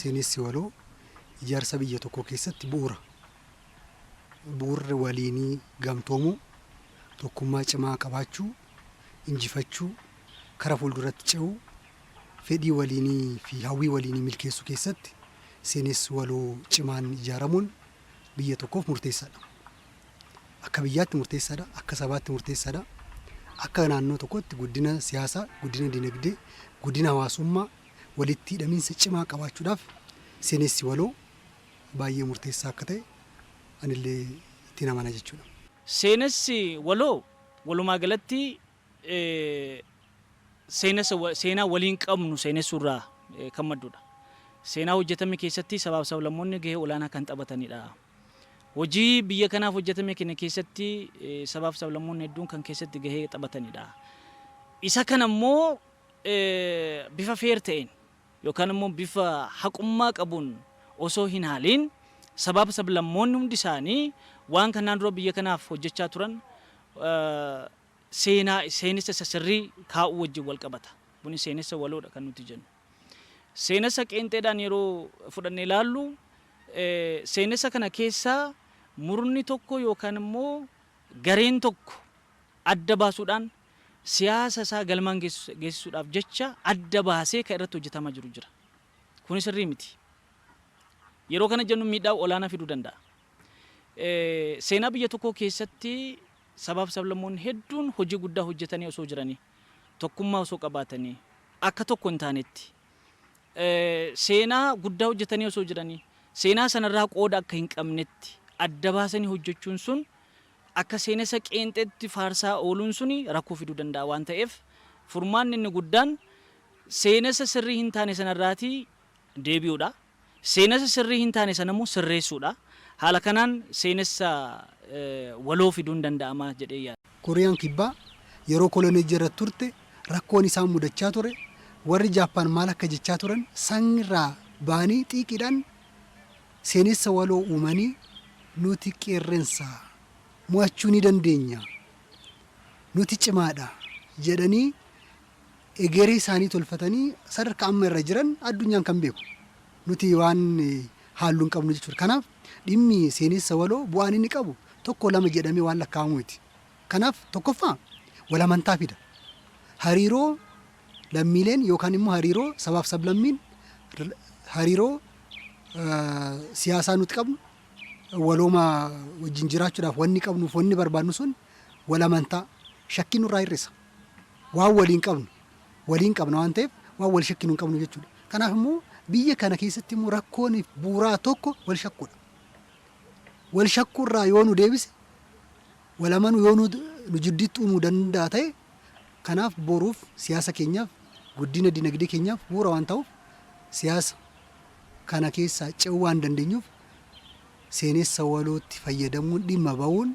Seenessi waloo ijaarsa biyya tokkoo keessatti bu'uura. Bu'uurri waliinii gamtoomuu, tokkummaa cimaa qabaachuu, injifachuu, kara fuulduratti ce'uu, fedhii waliinii fi hawwii waliinii milkeessuu keessatti seenessi waloo cimaan ijaaramuun biyya tokkoof murteessaadha. Akka biyyaatti murteessaadha, akka sabaatti murteessaadha. Akka naannoo tokkootti guddina siyaasaa, guddina dinagdee, guddina hawaasummaa walitti hidhamiinsa cimaa qabaachuudhaaf seenessi waloo baay'ee murteessaa akka ta'e anillee ittiin amana jechuudha. Seenessi waloo walumaa galatti seenessa seenaa waliin qabnu seenessuurraa kan maddudha. Seenaa hojjetame keessatti sabaaf sablammoonni gahee olaanaa kan taphatanidha. Hojii biyya kanaaf hojjetame kana keessatti sabaaf sablammoonni hedduun kan keessatti gahee taphatanidha. Isa kana immoo bifa fair ta'een yookaan immoo bifa haqummaa qabuun osoo hin haaliin sabaaf sablammoonni hundi isaanii waan kanaan dura biyya kanaaf hojjechaa turan seenaa seenessa isa sirrii kaa'uu wajjin wal qabata. Kuni seenessa waloodha kan nuti jennu. Seenessa qeenxeedhaan yeroo fudhannee ilaallu, seenessa kana keessaa murni tokko yookaan immoo gareen tokko adda baasuudhaan siyaasa isaa galmaan geessisuudhaaf jecha adda baasee kan irratti hojjetamaa jiru jira. Kuni sirrii miti. Yeroo kana jennu miidhaa olaanaa fiduu danda'a. Seenaa biyya tokkoo keessatti sabaaf sablammoonni hedduun hojii guddaa hojjetanii osoo jiranii, tokkummaa osoo qabaatanii, akka tokko hin taanetti, seenaa guddaa hojjetanii osoo jiranii, seenaa sanarraa qooda akka hin qabnetti adda baasanii hojjechuun sun, akka seenessa qeenxeetti faarsaa ooluun suni rakkoo fiduu danda'a waan ta'eef, furmaanni inni guddaan seenessa sirrii hin taane sanarraatii deebi'uudha. Seenessa sirrii hin taane sana immoo sirreessuudha. Haala kanaan seenessa waloo fiduun danda'ama jedhee yaada. Kooriyaan Kibbaa yeroo kolonii jala turte rakkoon isaan mudachaa ture, warri Jaappaan maal akka jechaa turan sanirraa ba'anii xiiqiidhaan seenessa waloo uumanii, nuti qeerrensa, mo'achuu ni dandeenya, nuti cimaadha jedhanii egeree isaanii tolfatanii sadarkaa amma irra jiran addunyaan kan beeku. Nuti waan haallu hin qabnu jechuudha. Kanaaf dhimmi seenessa waloo bu'aan inni qabu tokko lama jedhamee waan lakkaa'amu miti. Kanaaf tokkoffaa wal amantaa fida. Hariiroo lammiileen yookaan immoo hariiroo sabaaf sablammiin, hariiroo siyaasaa nuti qabnu, walooma wajjin jiraachuudhaaf wanni qabnuuf wanni barbaadnu sun wal amantaa, shakkii nurraa hir'isa. Waan waliin qabnu waliin qabna waan ta'eef waan wal shakkinu hin qabnu jechuudha. Kanaaf immoo biyya kana keessatti immoo rakkoon bu'uuraa tokko wal shakkuudha. Wal shakkuurraa yoo nu deebise, wal amanuu yoo nu jidduutti uumuu danda'a ta'e, kanaaf boruuf siyaasa keenyaaf, guddina dinagdee keenyaaf bu'uura waan ta'uuf, siyaasa kana keessaa ce'uu waan dandeenyuuf seenessa walootti fayyadamuun dhimma ba'uun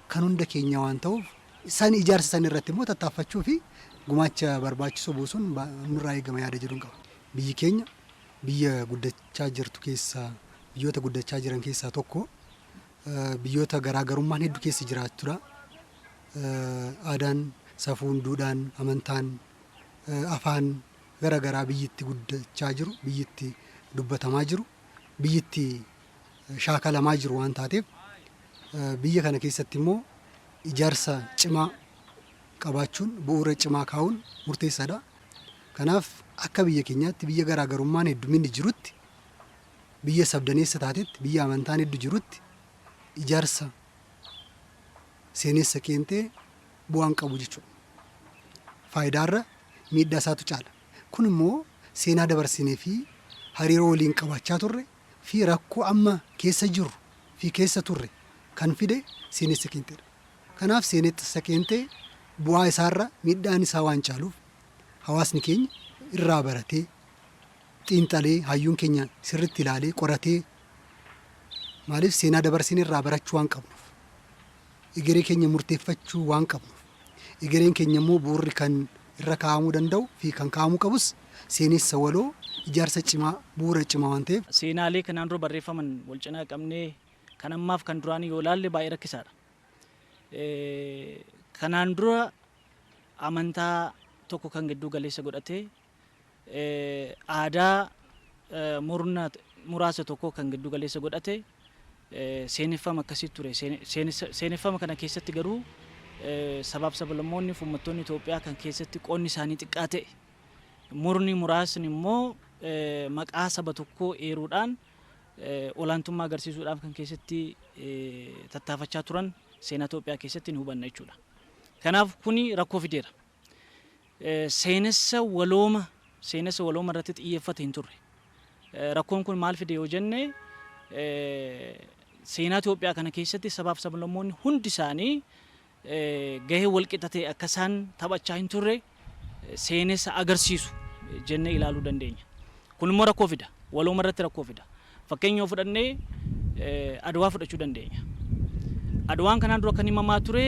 kan hunda keenya waan ta'uuf, san ijaarsa san irratti immoo tattaaffachuu fi gumaacha barbaachisu buusuun nurraa eegama yaada jedhuun qaba. Biyyi keenya biyya guddachaa jirtu keessaa, biyyoota guddachaa jiran keessaa tokko, biyyoota garaagarummaan hedduu keessa jiraattudha. Aadaan, safuun, duudhaan, amantaan, afaan garaagaraa biyyi itti guddachaa jiru, biyyi itti dubbatamaa jiru, biyyi itti shaakalamaa jiru waan taateef, biyya kana keessatti immoo ijaarsa cimaa qabaachuun, bu'uura cimaa kaa'uun murteessaadha. Kanaaf akka biyya keenyaatti, biyya garaagarummaan hedduminni jirutti, biyya sabdaneessa taatetti, biyya amantaan hedduu jirutti, ijaarsa seenessa qeenxee bu'aan qabu jechuudha. Faayidaarra miidhaa isaatu caala. Kun immoo seenaa dabarsinee fi hariiroo waliin qabaachaa turre fi rakkoo amma keessa jirru fi keessa turre kan fide seenessa qeenxeedha. Kanaaf seenessa qeenxee bu'aa isaarra miidhaan isaa waan caaluuf, hawaasni keenya irraa baratee, xiinxalee, hayyuun keenya sirriitti ilaalee qoratee, maaliif seenaa dabarsine irraa barachuu waan qabnuuf, egeree keenya murteeffachuu waan qabnuuf, egereen keenya immoo bu'uurri kan irra kaa'amuu danda'u fi kan kaa'amuu qabus seenessa waloo, ijaarsa cimaa, bu'uura cimaa waan ta'eef. Seenaalee kanaan dura barreeffaman wal cinaa qabnee kan ammaaf kan duraanii yoo ilaalle baay'ee rakkisaadha. Kanaan dura amantaa tokko kan gidduu galeessa godhatee, aadaa murna muraasa tokko kan giddu galeessa godhate seeneffama akkasii ture. Seeneffama kana keessatti garuu sabaaf sablammoonni fi uummattoonni Itoophiyaa kan keessatti qoonni isaanii xiqqaa ta'e, murni muraasni immoo maqaa saba tokkoo eeruudhaan olaantummaa agarsiisuudhaaf kan keessatti tattaafachaa turan seenaa Itoophiyaa keessatti ni hubanna jechuudha. Kanaaf kuni rakkoo fideera. Seenessa walooma irratti xiyyeeffate hin turre. Rakkoon kun maal fide yoo jenne, seenaa Itoophiyaa kana keessatti sabaaf sablammoonni hundi isaanii gahee walqixa ta'e akka isaan taphachaa hin turre seenessa agarsiisu jennee ilaaluu dandeenya. Kun immoo rakkoo fida. Walooma irratti rakkoo fida. Fakkeenya yoo fudhannee, Adwaa fudhachuu dandeenya. Adwaan kanaan dura kan himamaa ture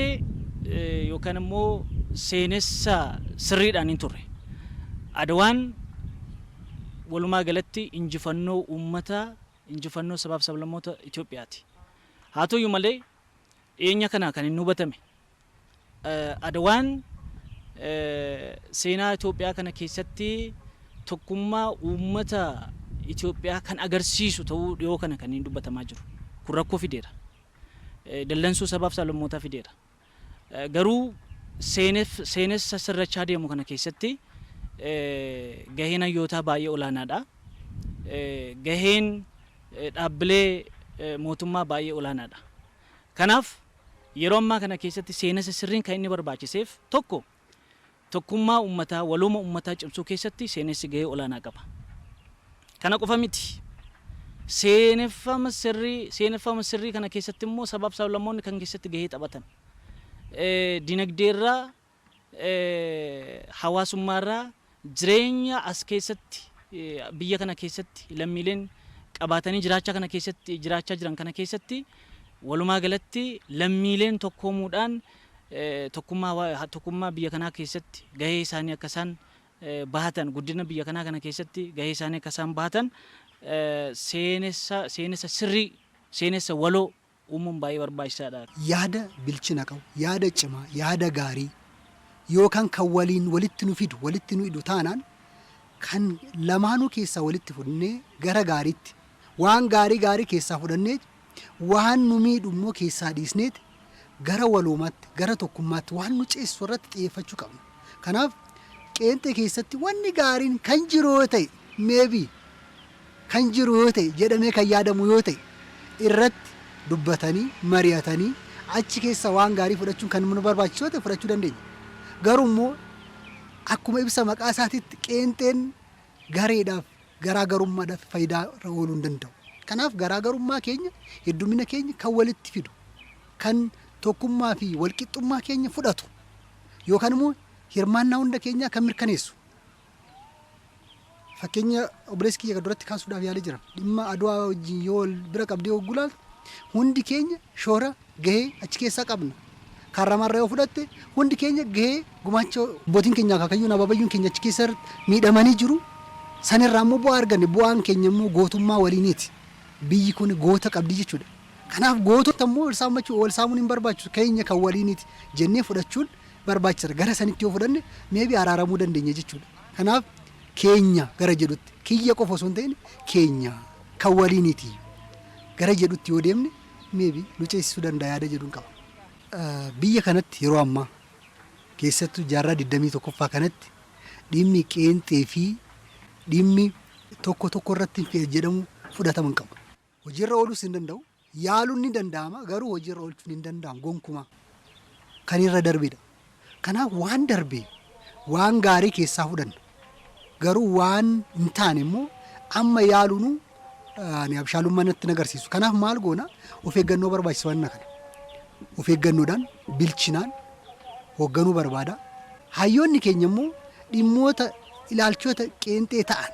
yookaan immoo seenessa sirriidhaan hin turre. Adwaan walumaa galatti injifannoo uummataa, injifannoo sabaaf sablammoota Itoophiyaati. Haa ta'u malee, dhiyeenya kana kan hin hubatame Adwaan seenaa Itoophiyaa kana keessatti tokkummaa uummata Itoophiyaa kan agarsiisu ta'uu dhiyoo kana kan inni dubbatamaa jiru. Kun rakkoo fideera. Dallansuu sabaaf sablammootaa fideera. Garuu seenessa sirrachaa deemu kana keessatti gaheen hayyootaa baay'ee olaanaadha. Gaheen dhaabbilee mootummaa baay'ee olaanaadha. Kanaaf yeroo ammaa kana keessatti seenessa sirriin kan inni barbaachiseef, tokko, tokkummaa uummataa, walooma uummataa cimsuu keessatti seenessi gahee olaanaa qaba. Kana qofa miti. Seeneffama sirrii kana keessatti immoo sabaaf sablammoonni kan keessatti gahee taphatan. Dinagdeerraa, hawaasummaarraa, jireenya as keessatti biyya kana keessatti lammiileen qabaatanii jiraachaa kana keessatti jiraachaa jiran kana keessatti, walumaa galatti lammiileen tokkoomuudhaan tokkummaa biyya kanaa keessatti gahee isaanii akka isaan bahatan, guddina biyya kanaa kana keessatti gahee isaanii akka isaan bahatan, seenessa sirrii, seenessa waloo uumuun baay'ee barbaachisaadha. Yaada bilchina qabu, yaada cimaa, yaada gaarii yookaan kan waliin walitti nu fidu, walitti nu hidhu taanaan, kan lamaanuu keessaa walitti fudhannee gara gaariitti, waan gaarii gaarii keessaa fudhannee, waan nu miidhu immoo keessaa dhiisneeti, gara waloomaatti, gara tokkummaatti waan nu ceessisu irratti xiyyeeffachuu qabna. Kanaaf qeenxee keessatti wanni gaariin kan jiru yoo ta'e, maybe kan jiru yoo ta'e jedhamee kan yaadamu yoo ta'e, irratti dubbatanii mari'atanii achi keessa waan gaarii fudhachuun kan nu barbaachisu yoo ta'e fudhachuu dandeenya. Garuu immoo akkuma ibsa maqaa isaatiitti qeenxeen gareedhaaf, garaagarummaadhaaf faayidaa irra ooluu hin danda'u. Kanaaf garaagarummaa keenya, heddumina keenya kan walitti fidu, kan tokkummaa fi walqixxummaa keenya fudhatu yookaan immoo hirmaannaa hunda keenyaa kan mirkaneessu. Fakkeenya obboleessi kiyya duratti kaasuudhaaf yaalee jira. Dhimma Adwaa wajjin yoo wal bira qabdee hogguu ilaaltu, hundi keenya shoora gahee achi keessaa qabna. Kaarramarra yoo fudhatte, hundi keenya gahee gumaacha abbootiin keenya, akaakayyuun abaabayyuun keenya achi keessa miidhamanii jiru. Sanirraa immoo bu'aa arganne, bu'aan keenya immoo gootummaa waliiniiti. Biyyi kun goota qabdi jechuudha. Kanaaf gootota immoo wal saammachuu, wal saamuun hin barbaachisu, keenya kan waliiniiti jennee fudhachuun barbaachisaadha. Gara sanitti yoo fudhanne, maybe araaramuu dandeenya jechuudha. Kanaaf keenya gara jedhutti, kiyya qofa osoo hin ta'in keenya kan waliiniiti gara jedhutti yoo deemne, maybe nu ceesisuu danda'a yaada jedhuun qaba. Biyya kanatti yeroo ammaa, keessattuu jaarraa 21ffaa kanatti, dhimmi qeenxee fi dhimmi tokko tokko irratti hin jedhamu fudhatama hin qabu. Hojiirra ooluus hin danda'u. Yaaluun ni danda'ama, garuu hojiirra oolchuun hin danda'amu gonkumaa. Kan irra darbedha. Kanaaf waan darbe waan gaarii keessaa fudhanna. Garuu waan hin taane immoo amma yaaluunu ani abshaalummaa natti agarsiisu. Kanaaf maal goona? Of eeggannoo barbaachisa waan kana. Of eeggannoodhaan, bilchinaan hoogganuu barbaada. Hayyoonni keenya immoo dhimmoota ilaalchota qeenxee ta'an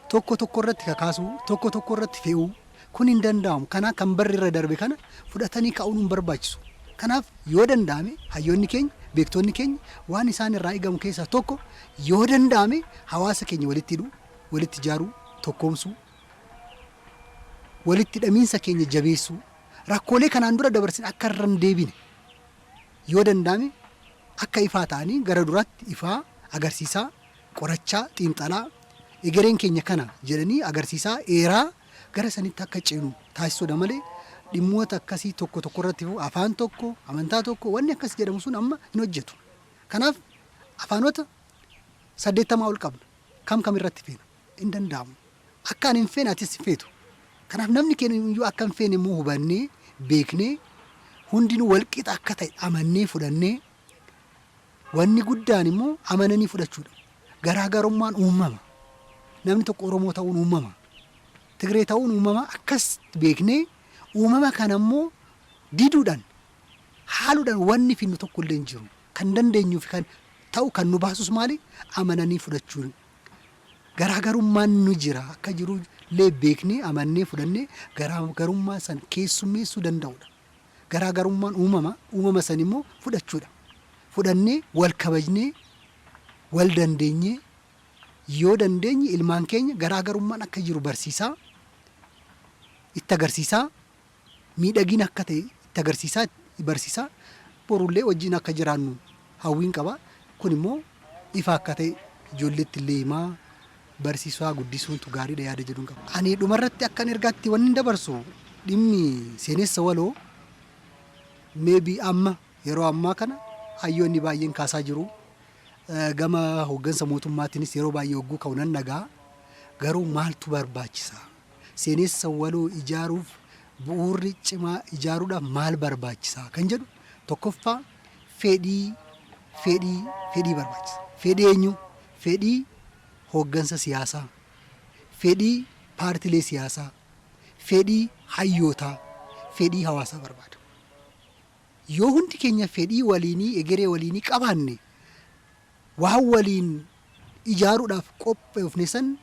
tokko tokko irratti kakaasuu, tokko tokko irratti fe'uu kun hin danda'amu. Kanaaf kan barri irra darbe kana fudhatanii ka'uun hin barbaachisu. Kanaaf yoo danda'ame, hayyoonni keenya, beektonni keenya waan isaan irraa eegamu keessaa tokko, yoo danda'ame hawaasa keenya walitti hidhuu, walitti ijaaruu, tokkoomsuu, walitti hidhamiinsa keenya jabeessuu, rakkoolee kanaan dura dabarsine akka irra hin deebine, yoo danda'ame akka ifaa ta'anii gara duraatti ifaa agarsiisaa, qorachaa, xiinxalaa, Egereen keenya kana jedhanii agarsiisaa eeraa gara sanitti akka ceenu taasisuudha malee, dhimmoota akkasii tokko tokko irratti afaan tokko, amantaa tokko, wanni akkas jedhamu sun amma hin hojjetu. Kanaaf afaanota 80 ol qabna. Kam kam irratti feena? Hin danda'amu. Akka ani hin feene atis hin feetu. Kanaaf namni keenya iyyuu akka hin feene immoo hubannee, beeknee, hundinuu walqixa akka ta'e amannee fudhannee, wanni guddaan immoo amananii fudhachuudha. Garaagarummaan uumama. Namni tokko Oromoo ta'uun uumama. Tigree ta'uun uumama. Akkas beeknee uumama kana immoo diduudhaan, haaluudhaan wanni finnu tokko illee hin jiru. Kan dandeenyuu fi kan ta'u kan nu baasus maali? Amananii fudhachuun. Garaagarummaan nu jira akka jiru illee beeknee, amannee fudhannee garaagarummaa san keessummeessuu danda'udha. Garaagarummaan uumama, uumama san immoo fudhachuudha. Fudhannee, wal kabajnee, wal dandeenyee, yoo dandeenye ilmaan keenya garaagarummaan akka jiru barsiisaa, itti agarsiisaa, miidhagina akka ta'e itti agarsiisaa, barsiisaa, borullee wajjin akka jiraannu hawwiin qaba. Kun immoo ifa akka ta'e ijoolleetti illee himaa, barsiisaa guddisuuntu gaariidha yaada jedhuun qaba. Ani dhumarratti akkan ergaatti wanni dabarsu, dhimmi seenessa waloo maybe amma yeroo ammaa kana hayyoonni baay'een kaasaa jiru. Gama hooggansa mootummaatiinis yeroo baay'ee hogguu ka'u nan dhagaa. Garuu maaltu barbaachisa? Seenessa waloo ijaaruuf, bu'uurri cimaa ijaaruudhaaf maal barbaachisa kan jedhu, tokkoffaa fedhii, fedhii, fedhii barbaachisa. Fedhii eenyu? Fedhii hooggansa siyaasaa, fedhii paartilee siyaasaa, fedhii hayyootaa, fedhii hawaasaa barbaada. Yoo hundi keenya fedhii waliinii, egeree waliinii qabaanne, waan waliin ijaaruudhaaf qophoofne san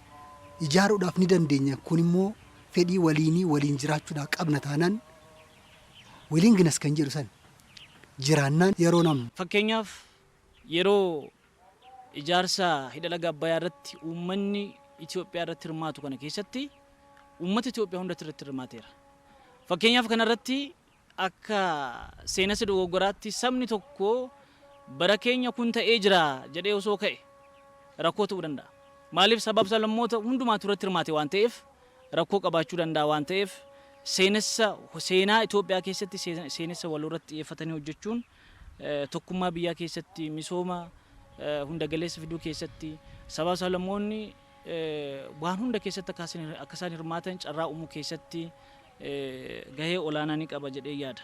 ijaaruudhaaf ni dandeenya. Kun immoo fedhii waliinii waliin jiraachuudhaaf qabna taanaan, willingness kan jedhu san jiraannaan yeroo nam. Fakkeenyaaf, yeroo ijaarsa hidha laga Abbayyaa irratti uummanni Itoophiyaa irratti hirmaatu kana keessatti uummata Itoophiyaa hundatti irratti hirmaateera. Fakkeenyaaf, kana irratti akka seenessa dogoggoraatti sabni tokko bara keenya kun ta'ee jira jedhee osoo ka'e rakkoo ta'uu danda'a. Maaliif? Sabab sablammoota hundumaatu irratti hirmaate waan ta'eef, rakkoo qabaachuu danda'a waan ta'eef, seenessa seenaa Itoophiyaa keessatti seenessa waloo irratti xiyyeeffatanii hojjechuun tokkummaa biyyaa keessatti, misooma hunda galeessa fiduu keessatti, sabaa sablammoonni waan hunda keessatti akka isaan hirmaatan carraa uumuu keessatti gahee olaanaa ni qaba jedhee yaada.